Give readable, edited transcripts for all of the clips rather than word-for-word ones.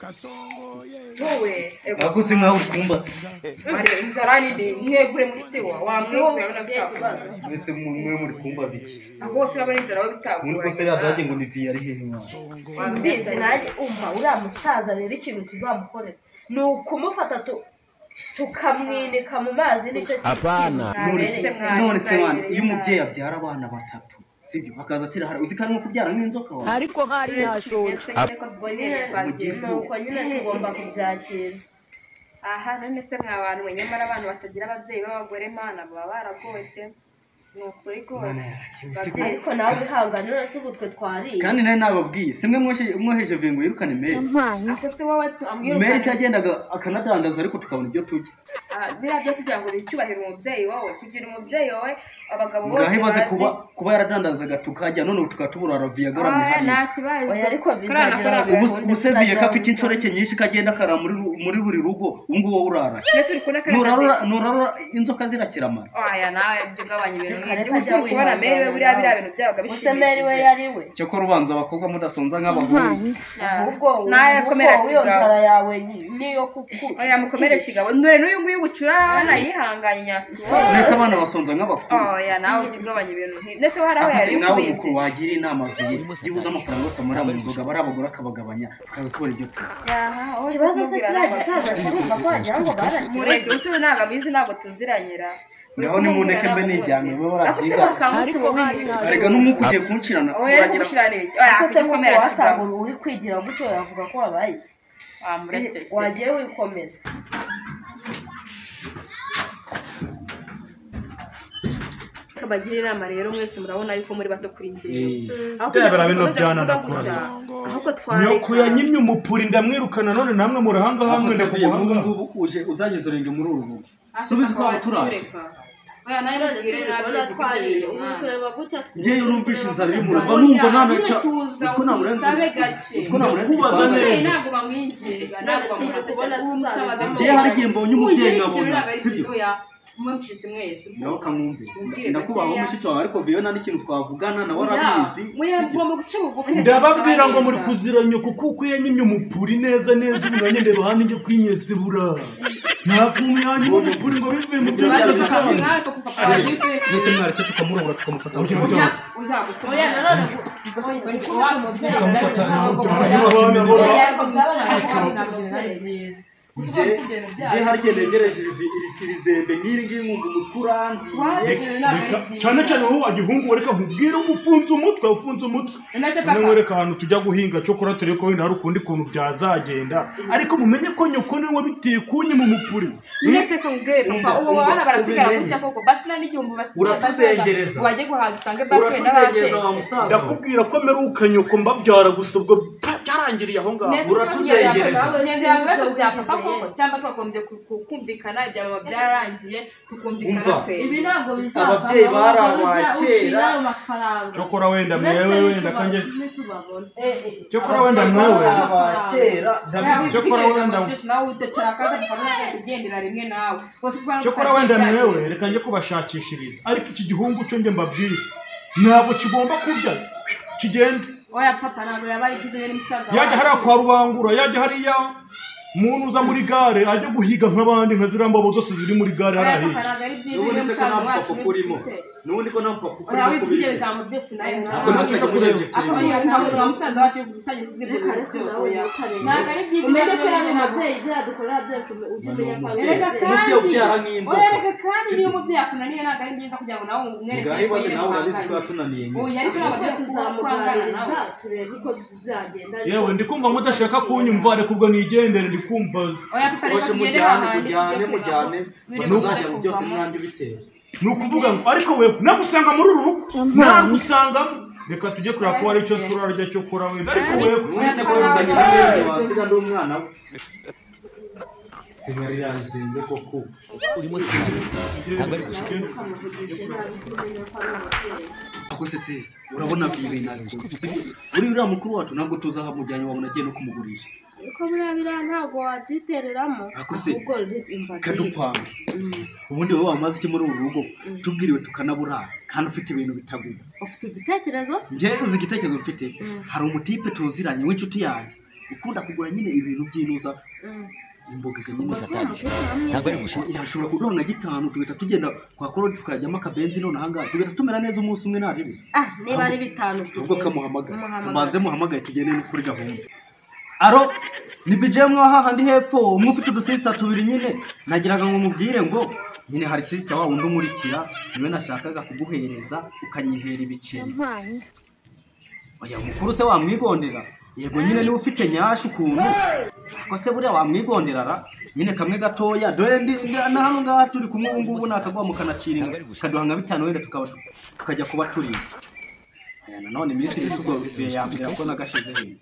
Wowe Akoze nkaho ukumba. Ari inzara ni mwegure mushite wa wamwegure urabona bitakubaza. Mwese mwe muri kumbaza iki? Aho se urabona inzara we bitakura. Muri kose yaje ngo ni vi ari hehe mwana. Mbizi nanjye umva uriya musaza rero ikintu tuzamukorera ni ukumufata tukamwinika mu mazi nicyo kintu. None se mwana iyo umubyeyi abyara abana batatu sibyo akaza atera hari uzi karimo kubyara nk'inzoka wawe ariko hari yashoye nuko nyine tugomba kubyakira. Aha none se mwa bantu mwe nyamara abantu batagira ababyeyi b'abagore mana baba baragowe pe ni ukuri rwose. Ariko nawe wihangane none se ubu twe twariye. Kandi nari nababwiye simwe mwoheje vengo yirukane Mary. Ako se wowe amwirukane Mary se yagendaga akanadandaza ariko tukabona ibyo turya. Biriya byose kugira ngo bicyubahire umubyeyi wowe kugira umubyeyi wowe abagabo bose bazi kuba yaradandazaga tukajya none ubu tukatubura araviye agaramye hano. Nta kibazo. Oya ariko bizagira ubuseviye ko afite inshoreke nyinshi kagenda akara muri buri rugo ubu ngubu wowe urara. Nurara inzoka zirakiramara. Oya nawe ibyo ugabanya ibintu nk'ibyo ubu uri kubona Mary we buriya biriya bintu byabaga bishimishije. Use Mary we yari we. Cyakora ubanza abakobwa mudasonza nk'abahungu. Ahubwo nawe komera kigabo. Iyo nzara yawe niyo kuku. Oya mukomere kigabo ndore n'uyu nguyu bucura yihanganye nyasuku. Nese abana basonza nk'abakuru. Oya nawe ujye ugabanya ibintu nk'ibyo. Nese hari aho yari nawe mukuru wagira inama viye byibuze amafaranga yose muri mu nzoga bari abagore akabagabanya tukaza tubona ibyo turya. Ikibazo se kiriya gisaza kirumva ko wagira ngo barakize. Mureke use ntabwo abizi ntabwo tuziranyira. Ngaho nimundeke mbe nijyanye babe barabyiga. Arega n'umwuka ugiye kunshirana uragira. Ariko se komera wasanga uri kwigira gutyo yavuga ko wabaye iki? Wamuretse se. Wagiye wikomeza. Bagira inama rero mwese murabona yuko muri bato kuri njyewe. Ndebera bino byana ndakubaza. Ahubwo twari nyoko yanyimye umupuri ndamwirukana none namwe murahanga hamwe ndakubuhanga. Ubu uje uzageze urenge muri uru rugo. Subiza kwa turaje. Oya nawe none urabona twariye uri kureba gutya. Njyewe numvishe inzara iri mu rugo numva nanaca utwo namurenze gace. Ndakubaza neza. Ntabwo bamwinginga ntabwo kubona bamusaba. Njyewe hari igihe mbonye umubyeyi nkabona sibyo. Mwe mwese nawe kamwumve ndakubaho mushiki wawe ariko Viona n'ikintu twavugana nawe arabizi. Mugomba guca bugufi. Ndababwira ngo muri kuzira nyoko kuko yanyimye umupuri neza neza ubu nanjye ndeba hano njye kwinyesibura ntakumyanya umupuri ngo bivuye mu byo bigeze kandi mwese mwaretse tukamurobora tukamufata. Oya nanone Nje hari igihe negereje iri zembe nk'iri ngiri nkumva umutwe urangiye. Cyane cyane wowe wagihungu reka nkubwire ngo ufunze umutwe ufunze umutwe. None wereka ahantu tujya guhinga cyo kora turebe ko wenda hari ukundi kuntu byazagenda ariko mumenye ko nyoko niwe wabiteye kunyima umupuri. Nese ko nkubwire papa ubu abana barasigara gutya koko basi nta n'igihumbi basigaye. Uratuzengereza. Wajye guhaza usange basi wenda batetse. Ndakubwira ko meruka nyoko mbabyara gusa ubwo byarangiriye aho ngaho. Uratuzengereza. Bya papa koko cyangwa twagombye kumvikana ibya mama byararangiye tukumvikana twe. Ibi ntabwo bizava. Ababyeyi bari abakera. Cyokora wenda mwewe wenda kanjye. Cyokora wenda mwewe abakera. Cyokora wenda nawe udatera akaza papa kugendera rimwe nawe. Cyokora wenda mwewe reka njye kubashakishiriza ariko iki gihungu cyo njye mbabwire ntabwo kigomba kurya kigenda. Oya papa ntabwo yabaye igize n'umusaza. Yajya hariya kwa Rubangura yajya hariya umuntu uza muri gare ajya guhiga nk'abandi nka ziriya mbobo zose ziri muri gare hariya hirya. N'ubundi se ko nta mupapa ukurimo. N'ubundi ko nta mupapa ukurimo kubizi. Umenye ko yari umubyeyi ibyo yadukorera byose ujye umenya ko ari umubyeyi. Umubyeyi ubyara nk'inzoka. Oya kandi niyo umubyeyi akunaniye ntabwo ari byiza kugira ngo nawe umwereke. Ngaho ibaze nawe urabizi ko yatunaniye nyine. Oya ariko ntabwo tuzamuganiriza turebe uko byagenda. Yewe ndi kumva mudashaka kunyumva reka ubwo nigendere ndi kumva. Oya papa reka tugende mujyane mujyane mujyane muzajya mu byose mwanjye bitera. Ni ukuvuga ngo ariko we nagusanga muri uru rugo nagusangamo reka tujye kureba ko hari icyo turarya cyo kora wenda ariko we mwese ko wumva nyine wansiga ndi umwana we sinariranzinze koko urimo ntabwo ari gusa. Ako se sister urabona ibintu nabikoze uri uriya mukuru wacu ntabwo tuza ahamujyanye wabona agiye no kumugurisha. Ariko buriya biriya ntabwo wabyitereramo ahubwo kadupanga ubundi wowe wamaze iki muri uru rugo tubwiriwe tukanaburara kandi ufite ibintu bitagugwa. Ufite igitekerezo se? Njyewe uzi igitekerezo mfite hari umutipe tuziranye w'inshuti yanjye Ukunda kugura nyine ibintu by'inuza. Imboga nyine satani. Ntabwo ari gusa. Yashobora kuduha nka 5 tugahita tugenda kwa Korodi tukajyamo akabenzi none ahangaha tugahita tumera neza umunsi umwe nta ribi. Ah, niba ari 5 tugende. Ubwo kamuhamagara. Tubanze muhamagaye tugende no kuri gahunda. Aro ni BJ mwaha handi hepfo umwe ufite udusista tubiri nyine nagiraga ngo mubwire ngo nyine hari sister wa wundi umurikira niwe nashakaga kuguhereza ukanyihera ibiceri. Oya mukuru se wamwigondera yego nyine niwe ufite nyashu ukuntu ko se buriya wamwigondera ra nyine kamwe gatoya dore na hano ngaha turi kumwe ubu ngubu nakagwa mukanaciringa kaduha nka 5 wenda tukaba tukajya kuba turi. Aya nanone iminsi ibisugo yambwira ko nagashize he.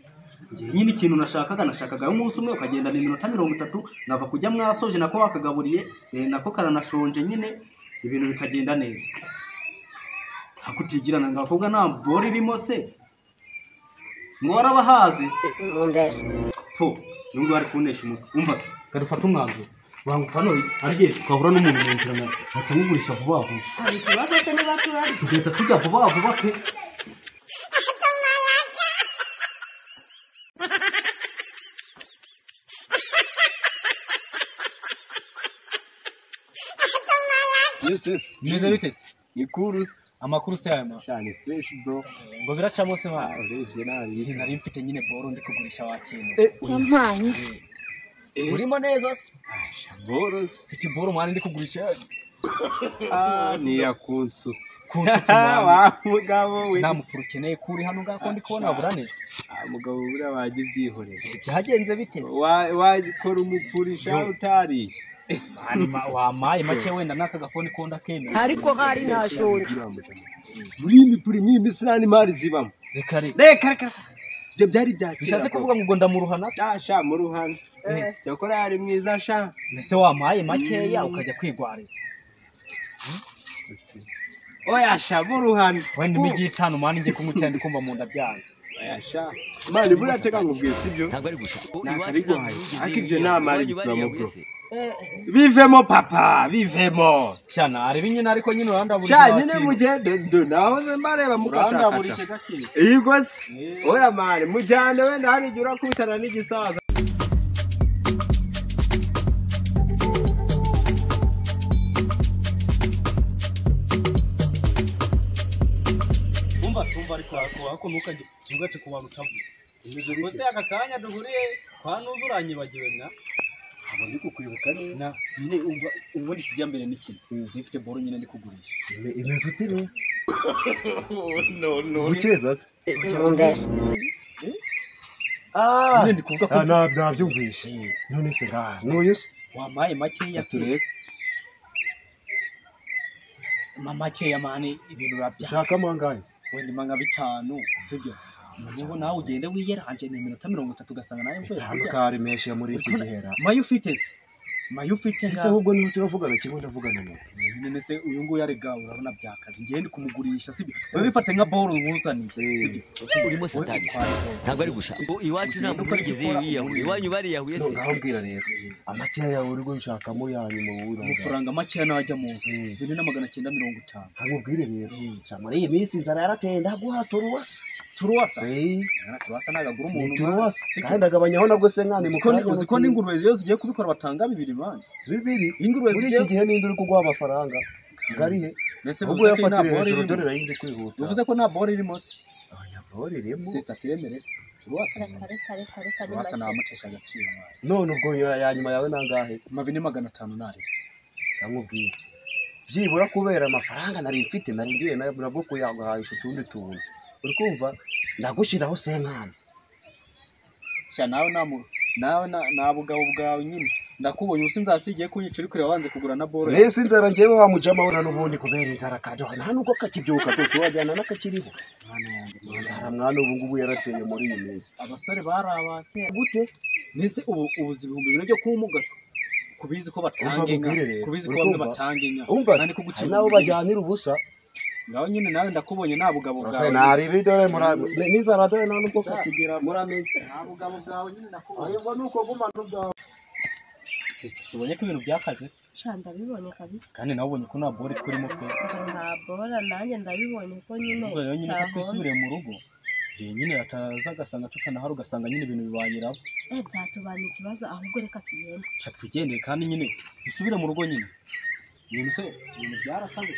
Ngiye nyine ikintu nashakaga umunsi umwe ukagenda ni iminota 30 nava kujya mwasoje nako wakagaburiye nako karanashonje nyine ibintu bikagenda neza. Hakutigirana ngakobwa nta bori irimo se ngo warabahaze po nubwo ari kunesha umutwe umva se kadufata umwanzuro wangu hano ariye tukahura n'umuntu mu nzira batamugurisha vuba vuba. Hari ikibazo se niba turari tugahita tujya vuba vuba pe. Yes. Meze bite se? Ni kurus. Amakuru se aya cyane fresh bro. Ngo biracamo se ba. Urebye nabi. Nari mfite nyine boro ndi kugurisha wakintu. Urimo neza se? Boro. Mfite boro mwana ndi kugurisha. Ah, ni yakunsutse. Kunsutse mwana. Wa mugabo we. Nta ukeneye kuri hano ngako ndi kubona burane. Ah, mugabo buriya wajya ubyihorera. Byagenze bite se? Wakora umupurisha utariye. Wamaye make wenda naka gafoni konda kemera ariko hari ntashonje muri imipuri mimi mari zibamo reka reka ibyo byari byakira bishatse kuvuga ngo ndamuruhana sha muruhana cyakora yari mwiza sha nese wamaye makeya ukajya kwigwariza oya sha muruhana wenda imigi 5 mani ngiye kunywa cyane ndikumva mu nda byanze oya sha mani buriya teka nkubwiye sibyo ntabwo ari gusa iwacu ariko ibyo nta mari bikibamo bro bivemo papa bivemo cyana arebe nyine ariko nyine urandaburisha sha nyine mugende ndo nahoze mbareba mukatandaburisha gake yego se oya mani mujyane wenda hari igihe urakubitana n'igisaza. Umva sumva ariko ako ntukajye ntugace ku bantu utavuze ngo se aka kanya duhuriye kwa nuzuranyibagiwe mwa ndi kukwibuka neza nyine umva ubundi kijyambere ni kimwe nifite boro nyine ndi kugurisha imeze ute rero no no gukeza se ah nyine ndi kuvuga ko nabyumvishe none se ngaha n'uyu wamaye makeya se makeya mani ibintu biba ushaka mangahe wenda imanga 5 sibyo noneho nawe ugende wiyeranje ni iminota 30 ugasanga nawe mvuye kurya kari meshe muri iki gihera mayo ufite se mayo ufite nga ahubwo niba turavugana kimwe ndavugana nawe nyine se uyu nguyu ari gawe urabona byakazi ngiye ndi kumugurisha sibyo wowe bifate nka boro nkuzaniye sibyo urimo satani ntabwo ari gusa iwacu nta muntu wigeze yiyahura iwanyu bariyahuye se ngaho mbwira rero amakeya yawe uri gushakamo yanyu mu wura amafaranga makeya najya munsi 2950 nkubwire rero muri iyi minsi inzara yarateye ndaguha turuwasa turuwasa turuwasa nagagura umuntu turuwasa kandi ndagabanyaho nabwo se nkane mu kanya uziko n'ingurube iyo zigiye kubikora batanga 2 mani bibiri ingurube muri iki gihe ninde uri kuguha amafaranga ngarihe mbese ubwo yafatire hejuru dore nayindi kwihuta bivuze ko nta boro irimo se oya boro irimo sister turemere se turuwasa reka turuwasa namucesha agaciro none ubwo ya nyuma yawe nangahe 2500 nari ndamubwira byibura kubera amafaranga nari mfite nari ngiye nabwo kuyaguhahisha utundi tuntu uri kumva ndagushyiraho senkani sha nawe nawe na bugabo bwawe nyine ndakubonye ubu sinzasigiye kunyica uri kureba wanze kugura na boro nese inzara njyewe wa mujama we n'ubundi kubera inzara kandi nta nubwo kakibyuka rwose wajyana n'akakiriho inzara mwana ubu ngubu yarateye muri iyi minsi abasore bari abakera gute nese ubu ubuzi 2000 byo kumuga kubizi ko batanga inka kubizi ko bamwe batanga inka nani kugucira nabo bajyanira ubusa ngaho nyine nawe ndakubonye nta bugabo bwawe nari dore n'inzara dore nta nubwo kakigera muri amezi nta bugabo bwawe nyine ndakubonye ahubwo nuko guma n'ubwawe sister tubonye ko ibintu byakaze se sha ndabibonye kabisa kandi nawe ubonye ko nta bore turimo pe nta bora nanjye ndabibonye ko nyine cyahonze twisubire mu rugo Nyine ataza agasanga tutanahari, ugasanga nyine ibintu bibayirabo. Byatubana ikibazo, ahubwo reka tugende. Sha twigendere kandi nyine dusubire mu rugo nyine. Ibintu se ibintu byarasanzwe.